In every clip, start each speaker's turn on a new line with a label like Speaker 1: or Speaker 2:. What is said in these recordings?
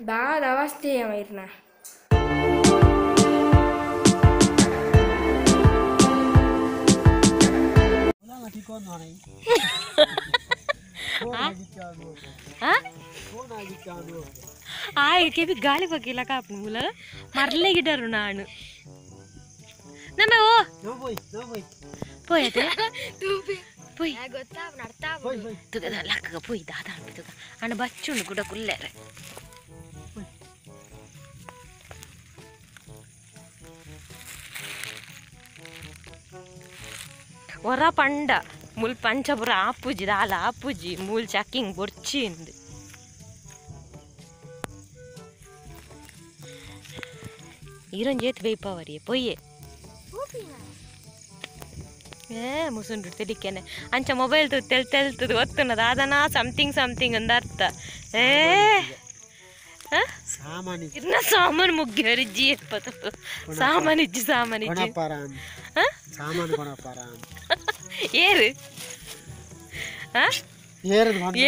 Speaker 1: ದಾದ ಅವಸ್ಥೆ ಇರ್ನ
Speaker 2: ಆಯ್ ಕೆಬಿ ಗಾಳಿ ಬಗ್ಗಿಲ್ಲ ಕಾಪು ಮೂಲ ಮರ್ಲೆ ಗಿಡರು ನಾನು ನಮ್ಮ ಓ ಪೋಯತೆ ಪೋಯ್ ತುಗ ಲಕ್ಕಗ ಪೋಯ್ ದಾದ ತುಗ ಅಣ್ಣ ಬಚ್ಚುಂಡು ಗುಡ ಕುಲ್ಲೇರೆ ಒರ ಪಂಡ ಮುಲ್ ಪಂಚಪುರ ಆಪುಜಿ ದಾಲ ಆಪುಜಿ ಮೂಲ್ ಚಕ್ಕಿಂಗ್ ಬೊರ್ಚಿಂದು ಈರೊಂಜೇತ್ ಬೇಯ್ಪವರಿಯೇ ಪೊಯ್ಯೆ ಏ ಮುಸುಂಡು ತೆಲಿಕೆನೆ ಅಂಚ ಮೊಬೈಲ್ ತೆಲ್ ತೆಲ್ತದು ಒತ್ತುನದ ಅದನ ಸಮಥಿಂಗ್ ಸಮಥಿಂಗ್ ಅಂದ ಅರ್ಥ ಏ ಇರ್ನ ಸಾಮಾನು ಮುಗ್ಗಿಯರಿ ಜಿ ಎಪ್ಪತ್ತು ಸಾಮಾನು ಇಜ್ಜಿ ಸಾಮಾನು ಇಜ್ಜಿ ಏರು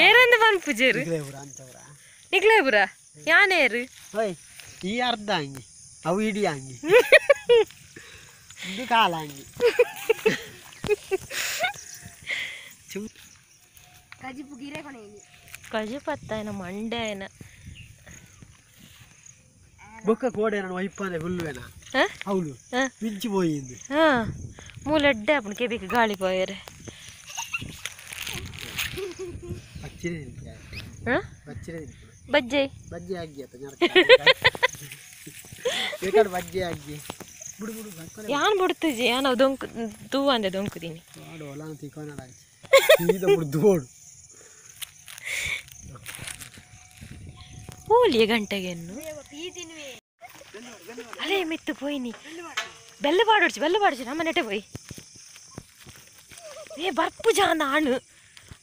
Speaker 2: ಏರಂದು ಪನ್ಪುಜೇರು ನಿಕ್ಲೇಪುರ ಯಾನೇರು
Speaker 3: ಈ ಅರ್ಧ ಅಂಗಿ ಅವು ಇಡೀ ಅಂಗಿ ಇದು ಕಾಲ ಅಂಗಿ
Speaker 2: ಕಜಿಪು ಅತ್ತಾಯನ ಮಂಡ್ಯನ
Speaker 3: ಬೊಕ್ಕ ಕೋಡೆ ನಾನು ವೈಪಾನೆ ಹುಲ್ಲುವೆನ ಹೌದು ಮಿಂಚಿ ಪೋಯಿಂದು
Speaker 2: ಮೂಲ ಎಡ್ಡೆ ಅಪ್ಪನ ಕೆಬಿಗೆ ಗಾಳಿ ಪೋಯರೆ ಬಜ್ಜೆ
Speaker 3: ಬಜ್ಜೆ ಆಗಿ ಬೇಕಾದ್ರೆ ಬಜ್ಜೆ ಆಗಿ ಬಿಡು ಬಿಡು
Speaker 2: ಯಾನ್ ಬಿಡ್ತಿಜಿ ಯಾನ್ ಅವು ದೊಂಕು ತೂವ ಅಂದೆ ದೊಂಕುದೀನಿ
Speaker 3: ದೋಡು
Speaker 2: ಹೋಲಿಯ ಗಂಟೆಗೆನ್ನು ಅಲೇ ಮಿತ್ತು ಪೋಯಿನಿ ಬೆಲ್ಲ ಪಾಡೋಡ್ಚಿ ಬೆಲ್ಲ ಪಾಡೋಡ್ಚಿ ನಮ್ಮ ನೆಟ್ಟೆ ಪೋಯಿ ಏ ಬರ್ಪು ಜಾನ ಆಣು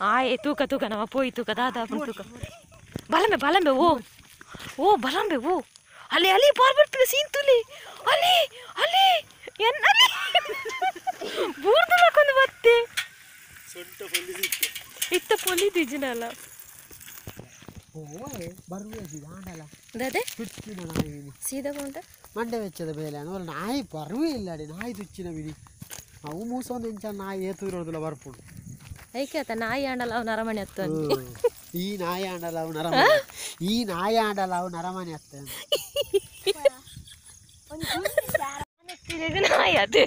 Speaker 2: ಆಯೆ ತೂಕ ತೂಕ ನಮ್ಮ ಪೋಯಿ ತೂಕ ದಾದಾ ತೂಕ ಬಲಂಬೆ ಬಲಂಬೆ ಓ ಓ ಬಲಂಬೆ ಓ ಅಲ್ಲಿ ಅಲ್ಲಿ ಪಾರ್ ಬರ್ಪಿನ ಸೀನ್ ತುಲಿ ಅಲ್ಲಿ ಅಲ್ಲಿ ಎನ್ನ ಅಲ್ಲಿ ಬೂರ್ದು ಹಾಕೊಂಡು ಬತ್ತೆ ಇತ್ತ ಪೊಲಿದಿಜಿನಲ್ಲ ಸೀದಾ ಉಂಟ
Speaker 3: ಮಂಡೆ ವೆಚ್ಚದ ಬೇಲೆ ಅಂದ್ರೆ ನಾಯಿ ಬರುವೇ ಇಲ್ಲ ಅಡಿ ನಾಯಿ ತುಚ್ಚಿನ ಬಿಡಿ ಅವು ಮೂಸೊಂದು ಇಂಚ ನಾಯಿ ಏತುರೋದಿಲ್ಲ ಬರ್ಪುಡು
Speaker 2: ಐಕೆ ಆತ ನಾಯಿ ಆಂಡಲ್ಲ ಅವನ ಅರಮನೆ ಹತ್ತು
Speaker 3: ಈ ನಾಯಿ ಆಂಡಲ್ಲ ಅವನ ಅರಮನೆ ಈ ನಾಯಿ ಆಂಡಲ್ಲ ಅವನ ಅರಮನೆ ಹತ್ತ
Speaker 2: ನಾಯಿ ಅದು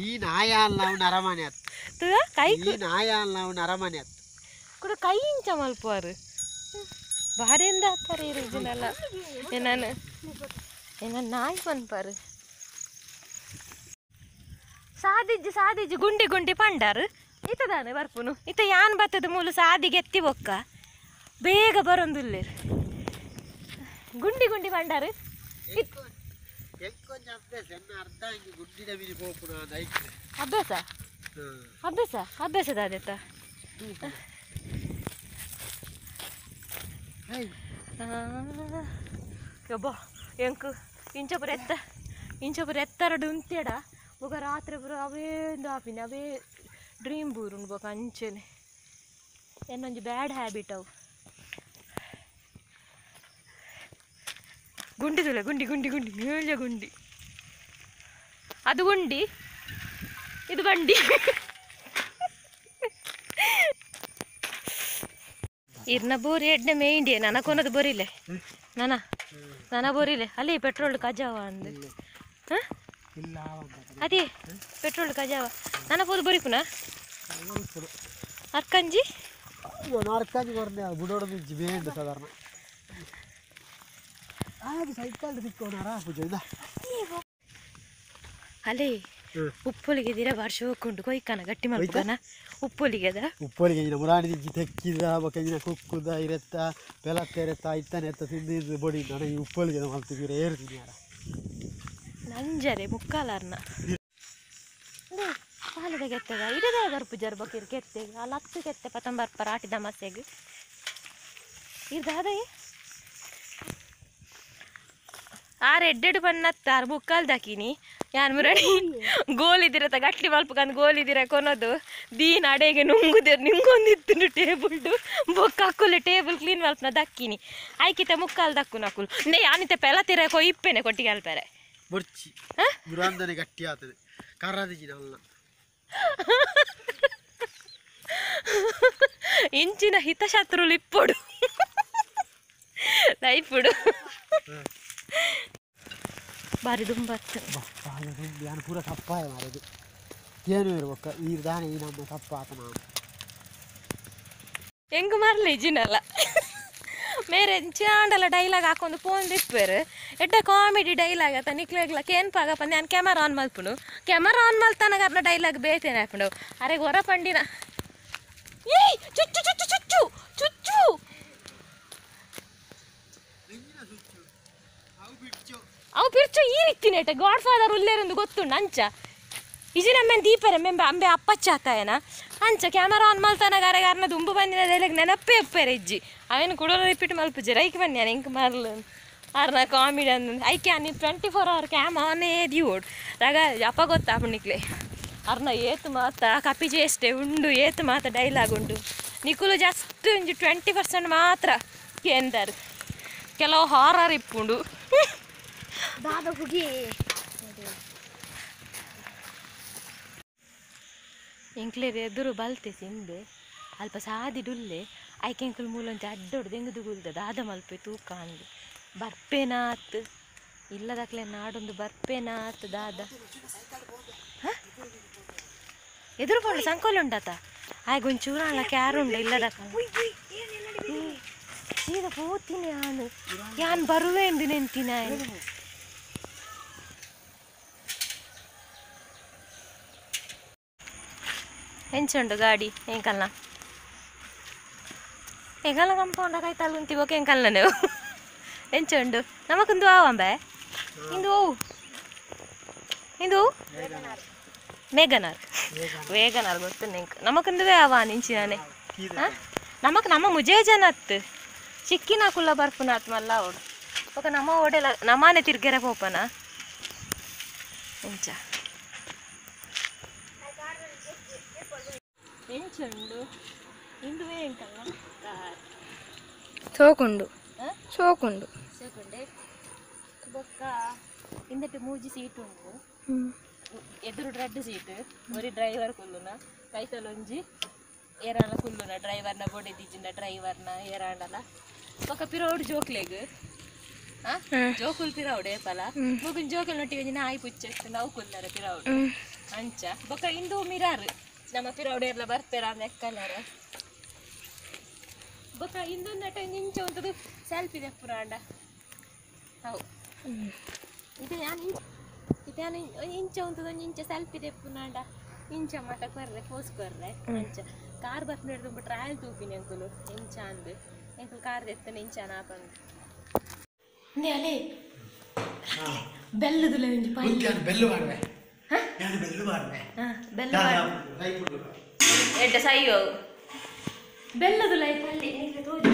Speaker 3: ಈ ನಾಯಿ ಅಲ್ಲ ಅವನ ಅರಮನೆ ಹತ್ತು
Speaker 2: ಕೈ
Speaker 3: ಈ ನಾಯಿ ಅಲ್ಲ ಅವನ ಅರಮನೆ ಹತ್ತು
Speaker 2: ಕೂಡ ಕೈ ಇಂಚ ಮಲ್ಪುವಾರು ಬಾರಿಂದ ಹಾಕ್ತಾರೆ ಇರುಜಿನಲ್ಲ ಏನಾನು ಏನ ನಾಯಿ ಪನ್ಪಾರು ಸಾದಿಜ್ಜಿ ಸಾದಿಜ್ಜಿ ಗುಂಡಿ ಗುಂಡಿ ಪಂಡಾರು ಇತ್ತದಾನೆ ಬರ್ಪುನು ಇತ್ತ ಯಾನ್ ಬತ್ತದ ಮೂಲು ಸಾದಿಗೆ ಎತ್ತಿ ಬೊಕ್ಕ ಬೇಗ ಬರೊಂದುಲ್ಲೇರು ಗುಂಡಿ ಗುಂಡಿ ಪಂಡಾರು ಅಭ್ಯಾಸ ಅಭ್ಯಾಸ ಅಭ್ಯಾಸದ ಅದೇತ ಯಬ್ಬ ಎಂಕು ಇಂಚಪುರ ಎತ್ತ ಇಂಚಪುರ ಎತ್ತರಡು ಉಂತೇಡ ಬೊಕ ರಾತ್ರಿ ಪೂರ ಅವೇ ಒಂದು ಆಪಿನ ಅವೇ ಡ್ರೀಮ್ ಬೂರುಂಡು ಬೊಕ ಅಂಚೆನೆ ಎನ್ನೊಂಜಿ ಬ್ಯಾಡ್ ಹ್ಯಾಬಿಟ್ ಅವು ಗುಂಡಿ ತುಲೆ ಗುಂಡಿ ಗುಂಡಿ ಗುಂಡಿ ಮೇಲ್ಯ ಗುಂಡಿ ಅದು ಗುಂಡಿ ಇದು ಬಂಡಿ ಇರ್ನ ಬೋರಿ ಎಡ್ನೆ ಮೇಂಡಿ ನನ್ನ ಕೊನದು ಬರಿಲೆ ನನ್ನ ನನ್ನ ಬೋರಿಲೆ ಅಲ್ಲಿ ಪೆಟ್ರೋಲ್ ಕಜಾವ ಅಂದು ಅದೇ ಪೆಟ್ರೋಲ್ ಕಜಾವ ನನ್ನ ಪೋದು ಬರಿಪುನ ಅರ್ಕಂಜಿ
Speaker 3: ಅರ್ಕಂಜಿ ಬುಡೋಡ ಸಾಧಾರಣ
Speaker 2: ಅಲ್ಲೇ ಉಪ್ಪೊಲಿಗೆ ದಿರ ಬಾರ್ ಶೋಕುಂಡು ಕೊಯ್ಕನ ಗಟ್ಟಿ ಮಲ್ಪುಗನ ಉಪ್ಪೊಲಿಗೆ ಅದ
Speaker 3: ಉಪ್ಪೊಲಿಗೆ ಇನ್ನ ಮುರಾಣಿ ದಿಂಚಿ ತೆಕ್ಕಿದ ಬೊಕ ಇನ್ನ ಕುಕ್ಕುದ ಇರೆತ್ತ ಬೆಲಕ್ಕ ಇರೆತ್ತ ಇತ್ತನೆ ಎತ್ತ ತಿಂದು ಬೊಡಿ ನಡ ಈ ಉಪ್ಪೊಲಿಗೆ ಮಲ್ತಿದ್ದೀರ ಏರು ತಿನ್ಯಾರ
Speaker 2: ನಂಜರೆ ಮುಕ್ಕಾಲಾರ್ನ ಪಾಲದ ಕೆತ್ತದ ಇಡದ ಬರ್ಪು ಜರ್ ಬಕಿರ್ ಕೆತ್ತೆ ಆ ಲತ್ತು ಕೆತ್ತೆ ಪತಂ ಬರ್ಪರ ಆಟಿದ ಮಸೆಗ್ ಇರ್ದಾದ ಆರ್ ಎಡ್ಡೆಡು ಬಣ್ಣತ್ತಾರ್ ಮುಕ್ಕಾಲ್ ದಾಕಿನಿ ಯಾನ್ ಮುರಣಿ ಗೋಲಿದಿರತ ಗಟ್ಲಿ ಮಲ್ಪಕಂದು ಗೋಲಿದಿರ ಕೊನೋದು ದೀನ ಅಡೆಗೆ ನುಂಗುದಿರ ನಿಂಗೊಂದಿತ್ತು ಟೇಬಲ್ಡು ಬೊಕ್ಕ ಅಕ್ಕುಲೆ ಟೇಬಲ್ ಕ್ಲೀನ್ ಮಲ್ಪನ ದಕ್ಕಿನಿ ಐಕಿತ ಮುಕ್ಕಾಲ್ ದಕ್ಕು ನಕ್ಕುಲು ನೇ ಯಾನಿತ ಪೆಲತಿರ ಕೊಯ್ಪೇನೆ ಕೊಟ್ಟಿಗೆ ಅಲ್ಪರೆ
Speaker 3: ಬೊರ್ಚಿ ಬುರಾಂದನೆ ಗಟ್ಟಿ ಆತದೆ ಕರ್ರದಿಜಿ ನಲ್ಲ
Speaker 2: ಇಂಚಿನ ಹಿತಶತ್ರುಲು ಇಪ್ಪೊಡು ಲೈಫುಡು ಬಾರಿ ದುಂಬತ್ತು
Speaker 3: ಯಾನು ಪೂರ ತಪ್ಪಾಯ ಮಾರದು ಏನು ಇರ್ಬೇಕು ಈ ದಾನೆ ಈ ನಮ್ಮ ತಪ್ಪಾತ ನಾನು
Speaker 2: ಹೆಂಗೆ ಮಾರಲಿ ಜಿನಲ್ಲ ಮೇರೆ ಚಾಂಡಲ ಡೈಲಾಗ್ ಹಾಕೊಂಡು ಫೋನ್ ದಿಪ್ಪೇರು ಎಡ್ಡ ಕಾಮಿಡಿ ಡೈಲಾಗ್ ಆತ ನಿಕ್ಲೆಗ್ಲ ಕೇನ್ಪಾಗಪ್ಪ ನಾನು ಕ್ಯಾಮರಾ ಆನ್ ಮಲ್ಪುನು ಕ್ಯಾಮರಾ ಆನ್ ಮಲ್ತಾನಾಗ ಅರ್ನ ಡೈಲಾಗ್ ಬೇತೇನೆ ಹಾಕೊಂಡು ಅರೆ ಹೊರ ಪಂಡಿನ ಏಯ್ ಚುಚ್ಚು ಚುಚ್ಚು ಚುಚ್ಚು ಚುಚ್ಚು ಅವು ಪಿರ್ಚು ಈ ರೀತಿನೇಟ ಗಾಡ್ ಫಾದರ್ ಉಲ್ಲೇರೊಂದು ಗೊತ್ತುಂಡು ಅಂಚ ಇಜಿ ನಮ್ಮೆನ್ ದೀಪರೆ ಮೆಂಬೆ ಅಂಬೆ ಅಪ್ಪಚ್ಚ ಆತಾಯನ ಅಂಚ ಕ್ಯಾಮರಾ ಆನ್ ಮಲ್ತಾನಾಗ ಅರೆಗೆ ಅರ್ನ ದುಂಬು ಬಂದಿನ ಡೈಲಾಗ್ ನೆನಪೇ ಉಪ್ಪೇರೆ ಇಜ್ಜಿ ಅವೇನು ಕುಡೋರ ರಿಪೀಟ್ ಮಲ್ಪುಜೆ ರೈಕ್ ಬನ್ನಿ ನಾನು ಇಂಕ್ ಮಾರ್ಲು ಅರ್ನ ಕಾಮಿಡಿ ಅಂದ ಐಕೆ ಅನಿ 24 ಅವರ್ ಕ್ಯಾಮ್ ಆನೇ ದಿವೋಡು ರಗ ಅಪ್ಪ ಗೊತ್ತಾ ನಿಕ್ಲೆ ಅರ್ನ ಏತು ಮಾತ ಕಪಿ ಚೇಷ್ಟೆ ಉಂಡು ಏತು ಮಾತ ಡೈಲಾಗ್ ಉಂಡು ನಿಕುಲು ಜಸ್ಟ್ ಒಂಜಿ 20% ಮಾತ್ರ ಕೇಂದರು ಕೆಲವು ಹಾರರ್ ಇಪ್ಪುಂಡು
Speaker 1: ದಾದ ಹುಗಿ
Speaker 2: ಎಂಕ್ಲೇರ್ ಎದುರು ಬಲ್ತೆ ಸಿಂಬೆ ಅಲ್ಪ ಸಾದಿ ಡುಲ್ಲೆ ಐಕೆಂಕುಲು ಮೂಲೊಂಜಿ ಅಡ್ಡೊಡು ದೆಂಗುದು ಗುಲ್ದ ದಾದ ಮಲ್ಪೆ ತೂಕ ಅಂದು ಬರ್ಪೇನಾತ್ ಇಲ್ಲದಕ್ಲೆ ನಾಡೊಂದು ಬರ್ಪೇನಾತ್ ದಾದ ಎದುರು ಪೋಂಡ ಸಂಕೋಲೆ ಉಂಡಾತ ಆಯ್ಗ ಒಂಚೂರು ಅಲ್ಲ ಕ್ಯಾರು ಉಂಡು ಇಲ್ಲದಕ್ಕ ಸೀದಾ ಪೋತೀನಿ ಯಾನು ಯಾನ್ ಬರುವೆ ಎಂದು ನೆಂತಿನ ಎಂಚುಂಡು ಗಾಡಿ ಎಂಕಲ್ನ ಎಂಕಲ್ನ ಕಂಪೌಂಡ ಕೈತಲ್ಲ ಉಂತಿಬೋಕೆ ಎಂಕಲ್ನ ನೀವು ಎಂಚುಂಡು ನಮಕೊಂದು ಆವಂಬೆ ಇಂದು ಓ ಇಂದು ಮೇಘನಾರ್ ವೇಗನಾರ್ ಗೊತ್ತು ನೆಂಕ್ ನಮಕೊಂದುವೇ ಅವ ನಿಂಚಿನಾನೆ ನಮಕ್ ನಮ್ಮ ಮುಜೇ ಜನ ಅತ್ತು ಚಿಕ್ಕಿನ ಕುಲ್ಲ ಬರ್ಪುನಾತ್ ಮಲ್ಲ ಅವಡು ఒక ನಮ್ಮ ಓಡೆಲ ನಮಾನೆ ತಿರ್ಗೆರೆ ಪೋಪನ ಎಂಚ ಎಂಚುಂಡು ಇಂದುವೇ ಎಂಕಲ್ಲ ಕಾರ್
Speaker 1: ಸೋಕುಂಡು ಸೋಕುಂಡು
Speaker 2: ಸೋಕುಂಡೆ ಬೊಕ್ಕ ಇಂದಟ್ಟು ಮೂಜಿ ಸೀಟ್ ಉಂಡು ಎದುರು ರೆಡ್ ಸೀಟ್ ಒರಿ ಡ್ರೈವರ್ ಕುಲ್ಲುನ ಕೈತಲೊಂಜಿ ಏರಾಣ ಕುಲ್ಲುನ ಡ್ರೈವರ್ನ ಬೊಡೆ ದಿಜಿನ ಡ್ರೈವರ್ನ ಏರಾಂಡಲ ಬೊಕ್ಕ ಪಿರೋಡು ಜೋಕ್ಲೆಗ್ ಜೋಕುಲ್ ಪಿರೌಡೆ ಪಲ ಬೊಕುನ್ ಜೋಕುಲ್ ನೊಟ್ಟಿಗೆ ಒಂಜಿ ನಾಯಿ ಪುಚ್ಚೆತ್ತು ನಾವು ಕುಲ್ಲರ ಪಿರೌಡು ಅಂಚ ಬೊಕ್ಕ ಇಂದು ಮಿರಾರ್ ನಮ್ಮ ಪಿರೌಡು ಏರ್ಲ ಬರ್ಪೇರ ಅಂದ್ ಎಕ್ಕಲ್ಲರ ಬೊಕ್ಕ ಇಂದೊಂದಟ ಇಂಚ ಉಂತದು ಸೆಲ್ಫಿ ದೆಪ್ಪುರಾಂಡ how ಇದು ಯಾನ್ ಇದಾನ ಇಂಚ ಉಂತದು ಒಂಜಿ ಇಂಚ ಸೆಲ್ಫಿ ದೆಪ್ಪುನಾಂಡ ಇಂಚ ಮಾತ ಕೊರ್ರೆ ಪೋಸ್ ಕೊರ್ರೆ ಅಂಚ ಕಾರ್ ಬರ್ಪುನ ತುಂಬ ಟ್ರಯಲ್ ತೂಪಿನಿ ಅಂಕುಲು ಇಂಚ ಅಂದ್ ಎಂಕುಲು ಕಾರ್ ದೆತ್ತನೆ ಇಂಚ ನಾಪಂದು ಅಲೆ ಬೆಲ್ಲದುಲ ಒಂಜಿ ಪಾಯಿ
Speaker 3: ನಾನು ಬೆಲ್ಲು ಮಾಡುವೆ ನಾನು ಬೆಲ್ಲು ಮಾಡುವೆ
Speaker 2: ಬೆಲ್ಲ ಎಡ್ಡೆ ಸೈಯೋ ಬೆಲ್ಲದುಲ ಪಲ್ಲಿ ನಿಂಗೆ ತೋಜು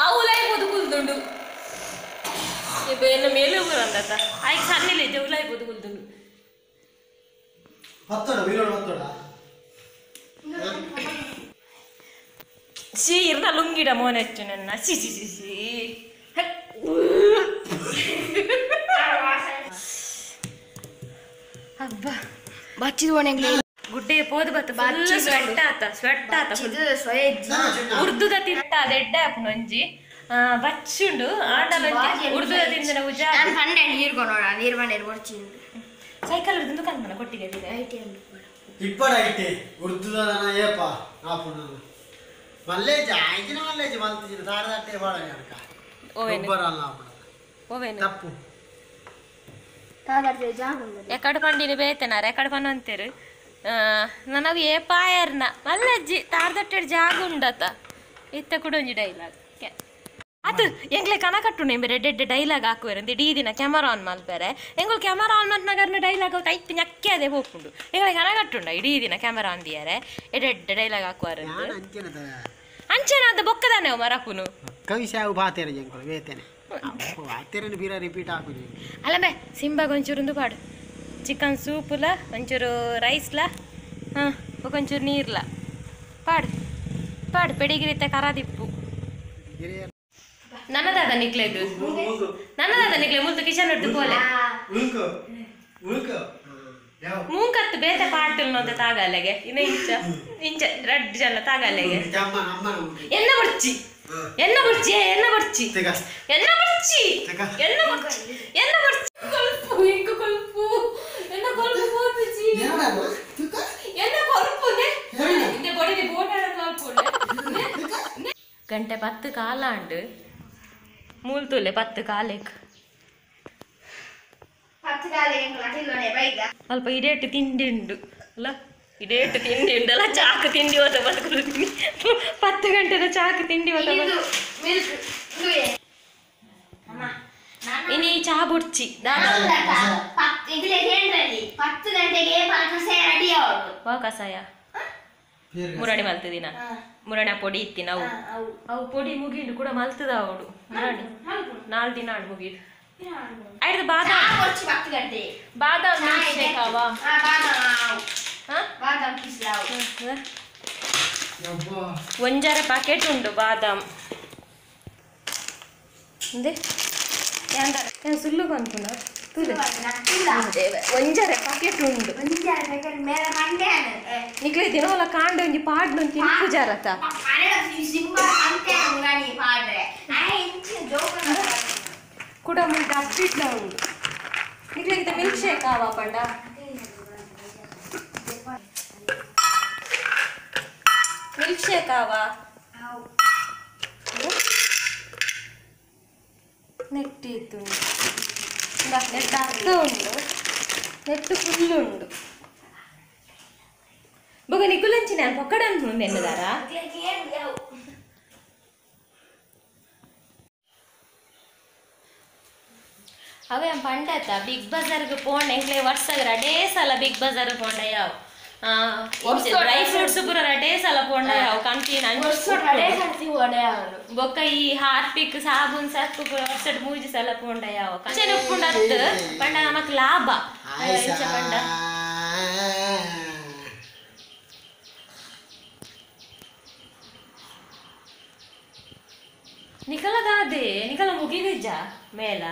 Speaker 2: ಅವು ಲೈಬೋದು ಕುಲ್ದುಂಡು ಎನ್ನ ಮೇಲೆ ಊರಂದತ್ತ ಆಯ್ಕೆ ಸಣ್ಣಿಲ್ಲ ಇದ್ದೆ ಉಲಾಯ್ಬೋದು ಕುಲ್ದುಂಡು
Speaker 3: ಪತ್ತೋಡ ವೀರೋಡ ಪತ್ತೋಡ
Speaker 2: ಸಿ ಇರ್ನ ಲುಂಗಿಡ ಮೋನೆಚ್ಚು ನನ್ನ ಸಿ ಸಿ ಸಿ ಸಿ ಹಬ್ಬ
Speaker 1: ಬಚ್ಚಿದ ಒಣಗ್ಲಿ
Speaker 2: ಗುಡ್ಡೆ ಪೋದು ಬತ್ತು ಸ್ವೆಟ್ ಆತ ಸ್ವೆಟ್ ಆತ ಉರ್ದುದ ತಿಂತ ಅದೆಡ್ಡೆ ಆಪುಂಡು ಒಂಜಿ ಬಚ್ಚುಂಡು ಆಂಡಲ ಉರ್ದುದ ತಿಂದಿನ ಉಜಾ
Speaker 1: ನಾನು ಪಂಡೆ ನೀರು ಕೊನೋಡ ನೀರು ಬಂಡೆ ಕೊಡ್ಚಿಂದು
Speaker 2: ಸೈಕಲ್ ಉರ್ದು ಕಲ್ಪನ ಕೊಟ್ಟಿಗೆ
Speaker 3: ಇಪ್ಪಡ ಐತೆ ಉರ್ದುದ ಏಪ ಆಪುಂಡು ಮಲ್ಲೇಜ ಆಯ್ತಿನ ಮಲ್ಲೇಜ ಮಲ್ತಿನ ತಾರದಟ್ಟೆ ಬಾಳ ಅನ್ಕ ಗೊಬ್ಬರ ಅಲ್ಲ ಆಪುಂಡು
Speaker 2: ಓವೇನು
Speaker 3: ತಪ್ಪು
Speaker 2: ಎಕಡೆ ಪಂಡಿನ ಬೇತನಾರ ಎಕಡೆ ಪನ್ನ ಅಂತೀರು ನನಗೆ ಏ ಪಾಯರ್ನ ಮಲ್ಲಜ್ಜಿ ತಾರದಟ್ಟೆ ಜಾಗ ಉಂಡತ ಇತ್ತ ಕೂಡ ಒಂಜಿ ಡೈಲಾಗ್ ಅದು ಎಂಗ್ಲೆ ಕನ ಕಟ್ಟುಂಡು ಎಂಬೆ ರೆಡ್ ಎಡ್ಡೆ ಡೈಲಾಗ್ ಹಾಕುವೆರ್ ಇಡೀ ದಿನ ಕ್ಯಾಮರಾ ಆನ್ ಮಲ್ಪೆರೆ ಎಂಗುಲು ಕ್ಯಾಮರಾ ಆನ್ ಮಲ್ಪನಗರ್ನ ಡೈಲಾಗ್ ಐತ್ ನಕ್ಕೆ ಅದೇ ಹೋಗ್ಪುಂಡು ಎಂಗ್ಲೆ ಕನ ಕಟ್ಟುಂಡ ಇಡೀ ದಿನ ಕ್ಯಾಮರಾ ಆನ್ ದಿಯರೆ ಎಡ್ಡೆ ಎಡ್ಡೆ ಡೈಲಾಗ್ ಹಾಕುವಾರ. ಅಂಚೆನಾದ ಬೊಕ್ಕದಾನೆ ಮರಪುನು
Speaker 3: ಕವಿಸಾವು ಬಾತೇರ ಜಂಕೊಳ ಬೇತೇನೆ ಬಾತೇರನ ಬೀರ ರಿಪೀಟ್ ಆಪುಜಿ
Speaker 2: ಅಲ್ಲಂಬೆ ಸಿಂಬಾಗ ಒಂಚೂರು ಪಾಡು ಚಿಕನ್ ಸೂಪುಲ ಒಂಚೂರು ರೈಸ್ಲ ಹಾಂ ಒಂಚೂರು ನೀರ್ಲ ಪಾಡು ಪಾಡು ಪೆಡಿಗಿರಿತ ಕರಾದಿಪ್ಪು ನನ್ನದಾದ ನಿಕ್ಲೆದು ನನ್ನದಾದ ನಿಕ್ಲೆ ಮುಲ್ತು ಕಿಶನ್ ಹಿಡ್ದು ಪೋಲೆ ಮೂಂಕತ್ತು ಬೇತೆ ಪಾಟುಲ್ ನೋದ ತಾಗಲೆಗೆ ಇನ್ನ ಇಂಚ ಇಂಚ ರಡ್ಡು ಜನ ತಾಗಲೆಗೆ ಎನ್ನ ಬುರ್ಚಿ ಎನ್ನ ಬುರ್ಚಿ ಎನ್ನ ಬುರ್ಚಿ ಎನ್ನ ಬುರ್ಚಿ ಎನ್ನ ಬುರ್ಚಿ ಎನ್ನ ಬುರ್ಚಿ ಕೊಲ್ಪು ಇಂಕು ಕೊಲ್ಪು ಎನ್ನ ಕೊಲ್ಪು ಪೋತುಜಿ ಎನ್ನ ಕೊಲ್ಪುನೆ ಇಂದೆ ಬೊಡಿದಿ ಬೋಟಾಡ ಕೊಲ್ಪುನೆ ಗಂಟೆ 10 ಕಾಲಾಂಡು ಮೂಲ್ತುಲೆ 10 ಕಾಲೇಕ್ ಅಲ್ಪ ಇಡೇಟು ತಿಂಡಿ ಉಂಡು ಅಲ್ಲ ಇಡೇಟು ತಿಂಡಿ ಉಂಡಲ್ಲ ಚಾಕು ತಿಂಡಿ ಹೋದ ಬದುಕುದು 10 ಗಂಟೆದ ಚಾಕು ತಿಂಡಿ ಹೋದ ಇನಿ ಚಾ ಬುಡ್ಚಿ ವಾ ಕಸಾಯ ಮುರಾಣಿ ಮಲ್ತದಿನ ಮುರಾಣ ಪೊಡಿ ಇತ್ತಿನ ಅವು ಅವು ಪೊಡಿ ಮುಗಿಂಡು ಕೂಡ ಮಲ್ತದ ಅವಳು ಮುರಾಣಿ 4 ದಿನ ಆಡು ಮುಗಿದು ಆಯ್ತು ಬಾದಾಮ್ ಬಾದಾಮ್ ಮಿಲ್ಕ್ ಶೇಕ್ ಆವಾ
Speaker 1: ಬಾದಾಮ್ ಕಿಸ್ಲಾವು
Speaker 2: ಒಂಜಾರ ಪ್ಯಾಕೆಟ್ ಉಂಡು ಬಾದಾಮ್ ಅಂದೆ ನಾನು ಸುಳ್ಳು ಬಂತು ಒಂಜಾರೆ ಪ್ಯಾಕೆಟ್ ಉಂಡು
Speaker 1: ಒಂಜಾರೆ ಪ್ಯಾಕೆಟ್ ಮೇಲೆ ಮಂಡೆ
Speaker 2: ನಿಕ್ಲೆ ದಿನವಲ್ಲ ಕಾಂಡ ಒಂಜಿ ಪಾಡ್ನು ತಿನ್ಪು ಜಾರತ ಕೂಡ ಮುಂದೆ ಅಪ್ಪಿಟ್ಲ ಉಂಡು ನಿಕ್ಲೆ ಮಿಲ್ಕ್ ಶೇಕ್ ಆವಾ ಪಂಡ ಮಿಲ್ಕ್ ಶೇಕ್ ಆವಾ ನೆಟ್ಟಿ ಇತ್ತು ನೆಟ್ ಅರ್ಧ ಉಂಡು ನೆಟ್ಟು ಫುಲ್ ಉಂಡು ಬೊಗ ನಿಕುಲಂಚಿ ನಾನು ಪೊಕ್ಕಡ ಎನ್ನದಾರ ಅವೇ ಪಂಡತ ಬಿಗ್ ಬಜಾರ್ಗೆ ಪೋಂಡ ಎಂಕ್ಲೆ ವರ್ಷ ರಡೇ ಸಲ ಬಿಗ್ ಬಜಾರ್ ಪೋಂಡ ಯಾವ ಡ್ರೈ ಫ್ರೂಟ್ಸ್ ಪೂರ ರಡೇ ಸಲ ಪೋಂಡ ಯಾವ ಕಂಟಿನ್ ಬೊಕ್ಕ ಈ ಹಾರ್ಪಿಕ್ ಸಾಬೂನ್ ಸರ್ಫ್ ಪೂರ ವರ್ಷಡ್ ಮೂಜಿ ಸಲ ಪೋಂಡ ಯಾವ ಕಂಚನ ಉಪ್ಪುಂಡತ್ತು ಪಂಡ ನಮಕ್ ಲಾಭ ಪಂಡ ನಿಕಲದಾದೆ ನಿಕಲ ಮುಗಿದಿಜ್ಜ ಮೇಲ